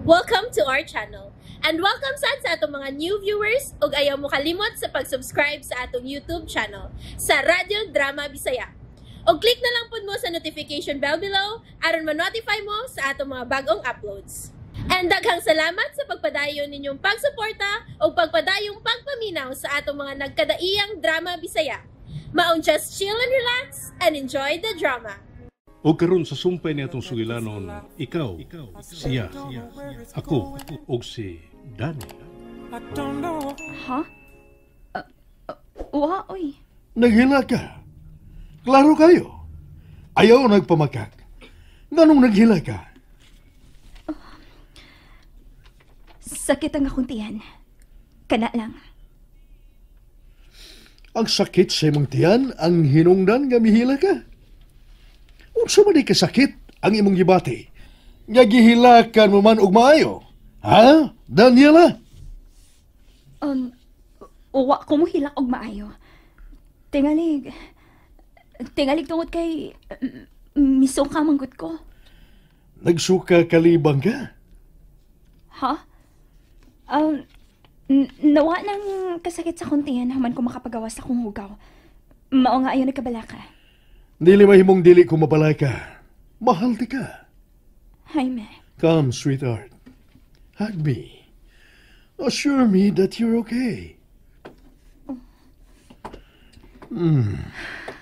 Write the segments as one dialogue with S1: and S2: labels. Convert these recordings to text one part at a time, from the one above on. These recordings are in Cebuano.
S1: Welcome to our channel. And welcome sad sa atong mga new viewers ug ayaw mo kalimot sa pag-subscribe sa atong YouTube channel sa Radyo Drama Bisaya. Og click na lang pud mo sa notification bell below aron ma-notify mo sa atong mga bagong uploads. And daghang salamat sa pagpadayon ninyong pagsuporta ug pagpadayong pagpaminaw sa atong mga nagkadaiyang drama Bisaya. Maong just chill and relax and enjoy the drama.
S2: O karon sa sumpay ni atong sugilanon, ikaw, siya, ako, og si Danny.
S3: Ha? Wa, oy.
S4: Naghila ka. Klaro kayo. Ayaw nagpamakak. Nganong naghila ka?
S3: Sakit ang akong tiyan. Kana lang.
S4: Ang sakit sa imong tiyan ang hinungdan nga mihila ka. Unsa man di kasakit ang imong gibati? Nga gihilakan mo man og maayo. Ha, Daniela?
S3: Wa ko mo hilak og maayo. Tingalig. Tingalig tungod kay misuka manggut ko.
S4: Nagsuka kalibang ka?
S3: Ha? Nawa ng kasakit sa akong tiyan human ko makapagawas sa akong hugaw. Mao nga ayo nagkabalaka.
S4: Dili mahimong dili ko mabalaka. Mahal di ka.
S3: Jaime.
S4: Come, sweetheart. Hug me. Assure me that you're okay.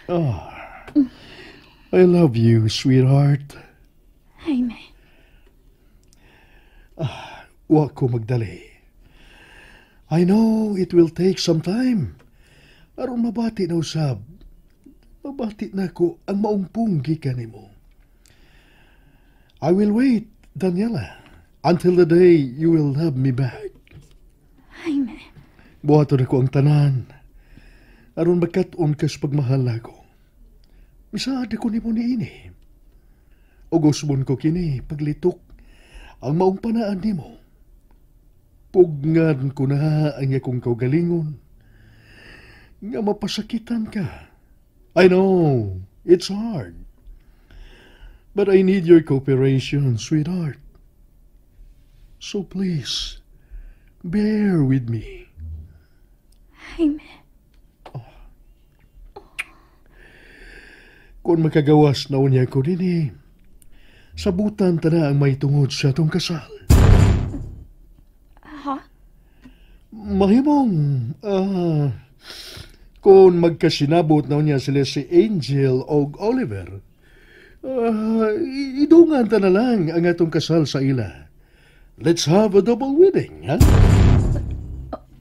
S4: Ah. I love you, sweetheart.
S3: Jaime.
S4: Wa ko magdali. I know it will take some time. Aron mabati na usab. Mabati na ko ang maumpong gikan nimo. I will wait, Daniela, until the day you will love me back.
S3: Jaime.
S4: Buhaton ako ang tanan. Aron magkat-on ka sa pagmahal nako. Misaad ako nimo niini. Ug usbon ko kini paglitok ang maong panaan nimo. Pugngan ko na ang akong kaugalingon nga mapasakitan ka. I know, it's hard. But I need your cooperation, sweetheart. So please, bear with me.
S3: Jaime.
S4: Kung makagawas na unya ko dinhi, sabutan ta na ang may tungod sa atong kasal.
S3: Ha?
S4: Mahimong, kung magkasinabot na unya sila si Angel og Oliver, idungan ta na lang ang atong kasal sa ila. Let's have a double wedding, ha?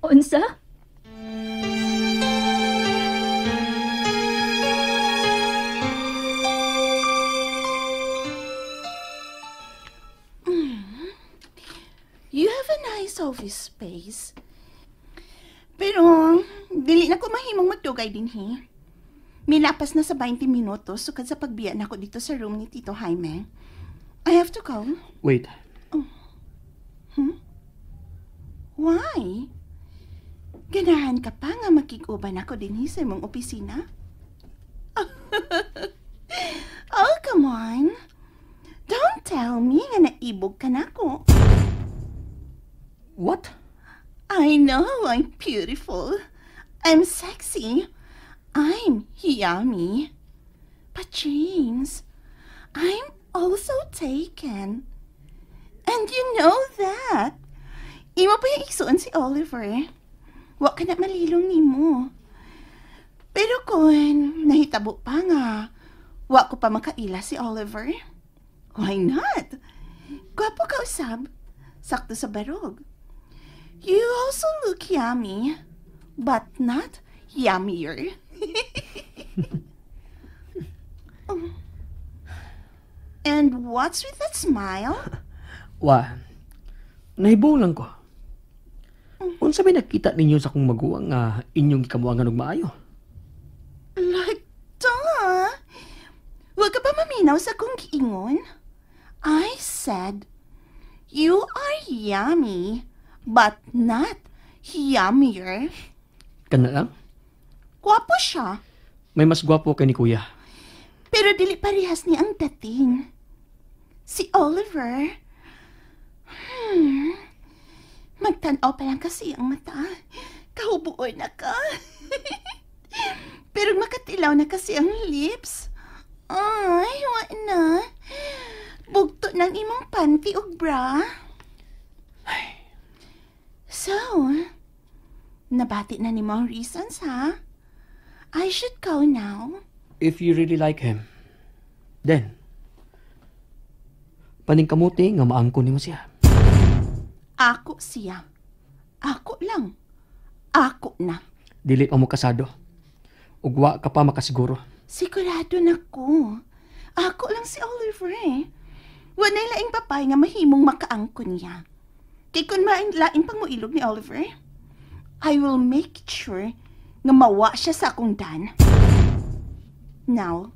S3: Unsa?
S5: You have a nice office space. Pero, dili na ko mahimong magdugay dinhi. Milapas na sa 20 minutos sukad sa pagbiya nako dito sa room ni Tito Jaime. I have to go.
S6: Wait.
S5: Oh. Why? Ganahan ka pa nga makig-uban ako dinhi sa imong opisina? Oh, come on. Don't tell me nga naibog ka nako.
S6: What?
S5: I know I'm beautiful. I'm sexy. I'm yummy. But James, I'm also taken. And you know that. Imo pa yung igsuon si Oliver. Wa ka na malilong nimo. Pero kung nahitabo pa nga, wa ko pa makaila si Oliver. Why not? Gwapo ka usab. Sakto sa barog. You also look yummy, but not yummier. Oh. And what's with that smile?
S6: Wa, nahibong lang ko. Unsa may nakita ninyo sa akong maguwang nga inyong gikamuangan og maayo?
S5: Like, duh! Huwag ka pa maminaw sa akong giingon. I said, you are yummy, but not yummier.
S6: Kana lang?
S5: Gwapo siya.
S6: May mas gwapo kay ni Kuya.
S5: Pero dili parehas ni ang dating. Si Oliver, Magtanaw pa lang kasi ang mata. Kahubuon na ka. Pero makatilaw na kasi ang lips. Ay, wa na. Bugto ng imong panty ug bra. So, nabati na nimo ang reasons, ha? I should go now.
S6: If you really like him, then, paningkamuti nga maangkon nimo siya.
S5: Ako siya. Ako lang. Ako na.
S6: Dili pa mo kasado. Ugwa ka pa makasiguro.
S5: Sigurado na ko. Ako lang si Oliver eh. Walay laing papay nga mahimong makaangkon niya. Kay kung lain pang moilog ni Oliver, I will make sure nga mawa siya sa akong dan. Now,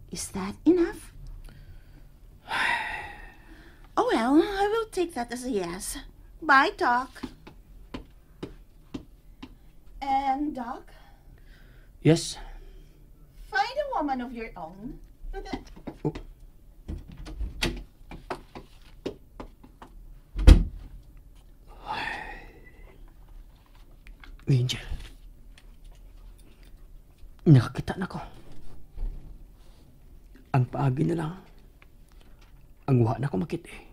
S5: is that enough? Oh well, I will take that as a yes. Bye, Doc. And Doc?
S6: Yes?
S5: Find a woman of your own.
S6: Oh. Angel. Nakakita na ko. Ang paagi na lang. Ang wa na ko makita eh.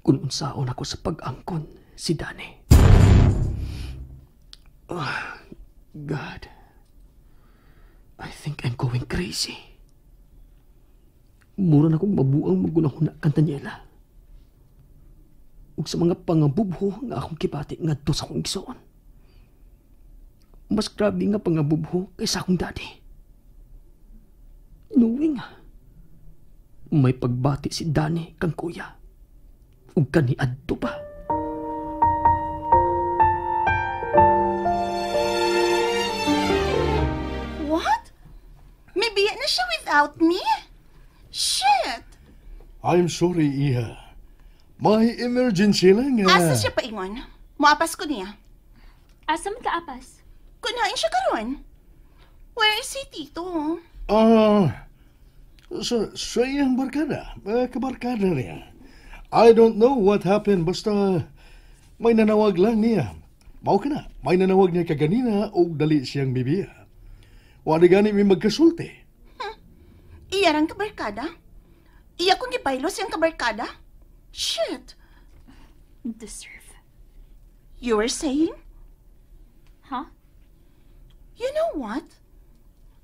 S6: Kung unsaon ako sa pag-angkon si Danny. Oh, God. I think I'm going crazy. Mura na kong mabuang magunahuna kang Daniela. Ug sa mga pangabubho nga akong kibati ngadto sa akong igsoon. Mas grabe nga pangabubho kaysa akong daddy. Knowing nga, may pagbati si Danny kang kuya. Ug kaniadto pa.
S5: What? May biya na siya without me? Shit!
S4: I'm sorry, Iha. May emergency lang.
S5: Asa siya paingon? Muapas ko niya.
S3: Asa man ka apas?
S5: Kunain siya karon. Where is he, Tito?
S4: Sa iyang barkada. Kabarkada niya. I don't know what happened. Basta may nanawag lang niya. Mao ka na. May nanawag niya kaganina og dali siyang bibiya. Wala gani may magkasulti.
S5: Iya rang kabarkada? Iya kong gibaylo siyang kabarkada? Shit!
S3: Deserve.
S5: You were saying?
S3: Huh?
S5: You know what?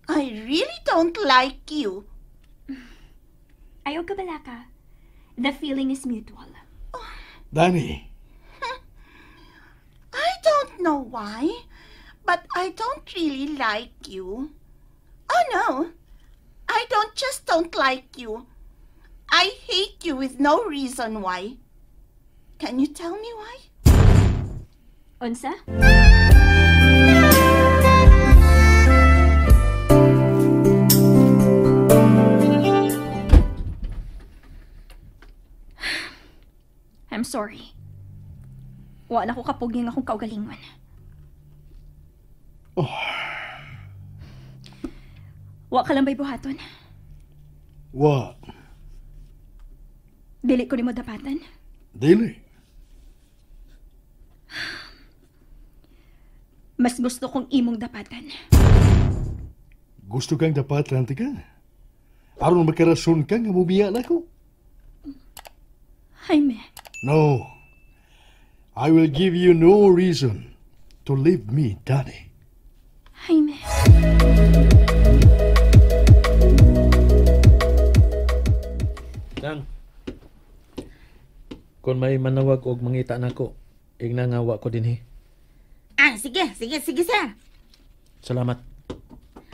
S5: I really don't like you.
S3: Ayaw ka balaka. The feeling is mutual.
S5: Oh.
S4: Danny.
S5: I don't know why, but I don't really like you. Oh no, I don't just don't like you. I hate you with no reason why. Can you tell me why?
S3: Unsa? I'm sorry. Wala ko kapuging akong kaugalingon.
S4: Oh.
S3: Wa ka lang ba'y buhaton?
S4: Wa.
S3: Dili ko nimo dapatan?
S4: Dili.
S3: Mas gusto kong imong dapatan.
S4: Gusto kang dapatan, tika? Aron makarason ka nga mubiya na ko?
S3: Jaime.
S4: No. I will give you no reason to leave me, Danny.
S3: Jaime.
S7: Dang. Kung may manawag og mangita nako, igna nga wa ko dinhi.
S8: Ah, sige, sige, sige, sir.
S7: Salamat.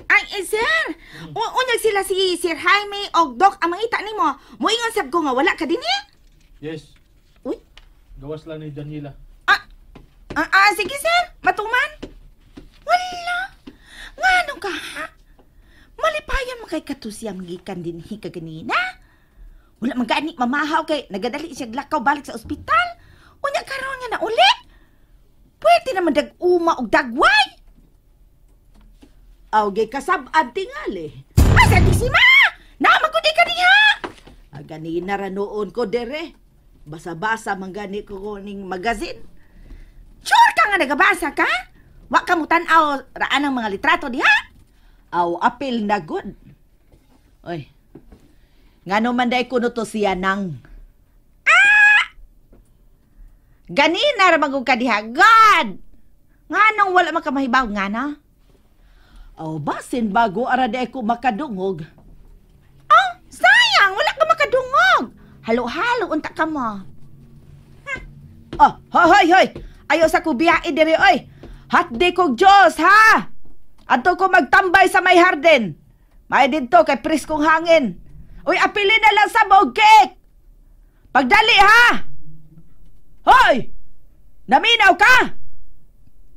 S8: Ay, sir. Unyag sila si Sir Jaime og Doc ang mangita nimo. Moingon sab ko nga wala ka dinhi.
S7: Yes.
S8: Uy.
S7: Gawas lang ni Daniela.
S8: Sige, sir. Matuman. Wala. Ngano ka, ha? Malipayan mo kay katusiyang gikan dinhi kaganina. Wala man gani mamahaw kay nagadali siya lakaw balik sa ospital. Unya karon nga na uli. Pwede naman dag-uma og dagway.
S9: Awgay kasab-an tingali.
S8: Ay, Santisima! Naman ko di ka niya!
S9: Ganina ra noon ko dere. Basa-basa man gani ko ning magazine.
S8: Sure ka nga nagabasa ka? Wa ka mo tan-aw raan ang mga litrato diha?
S9: Aw, apil na gud. Oy. Ngano man day kuno to siya nang.
S8: Ah! Ganina ra magug ka diha. God! Nganong wala man ka mahibaw ngana?
S9: Aw, basin bago ara day ko makadungog.
S8: Aw, sayang wala ka makadungog. Halo-halo unta ka mo.
S9: Ha? Oh, hoy hoy hoy. Ayo sa kubiyae diri oy. Hatdi kog Dios ha. Adto ko magtambay sa may hardin. May didto kay preskong hangin. Uy, apili na lang sa og cake. Pagdali ha. Hoy! Naminaw ka?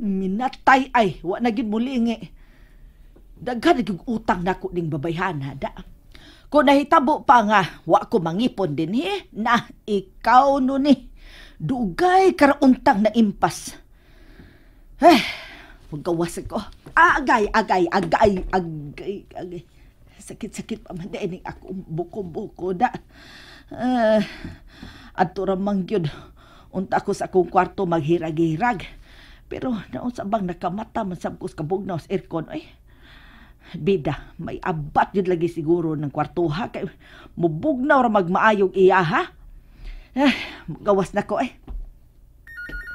S9: Minatay ay, wa na gid mulingi. Daghan gyud utang nako ning babayhana da. Kung nahitabo pa nga, wa ko mangipon din he. Na ikaw no ni. Dugay karauntang na impas. Eh, magawas ko. Agay, agay, agay, agay, agay. Sakit-sakit pa man din ako buko-buko da. Adto ra man gyud. Unta ko sa akong kwarto maghirag-hirag. Pero naunsa bang nakamata man sab ko sa kabugnaw sa aircon ay. Bida, may abat yun lagi siguro ng kwartuha kay mubugnaw ra magmaayog iya ha. Eh, gawas na ko eh.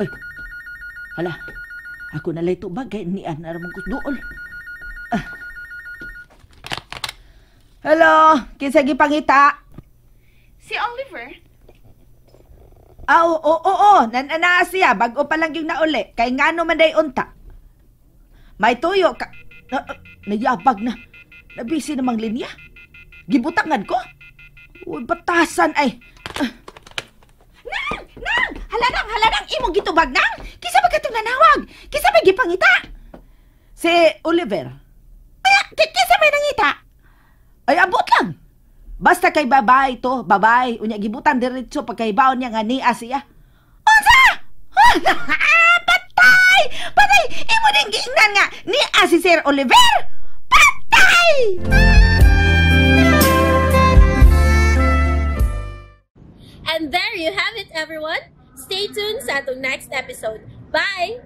S9: Ay, hala, ako na lang ito bagay nian na ramang kusduol. Ah. Hello, kinsa gipangita?
S5: Si Oliver.
S9: Ah, oo, oo, oo, nananaa siya, bago pa lang yung nauli, kay ngano man day unta. May tuyo ka, nayabag na, nabisi namang linya. Gibutangan ko? Uy, batasan ay.
S8: Nang! Nang! Halanang, halanang, imong gitubag nang! Kinsa ba katong nanawag? Kinsa may gipangita?
S9: Si Oliver.
S8: Ay, kinsa may nangita?
S9: Ay, abot lang. Basta kay babay to, babay. Unya gibutan diretso pagkaibaon niya nga niya siya.
S8: Unsa? Patay! Patay! Imo ding giingnan nga niya si Sir Oliver! Patay!
S1: And there you have it, everyone. Stay tuned sa atong next episode. Bye!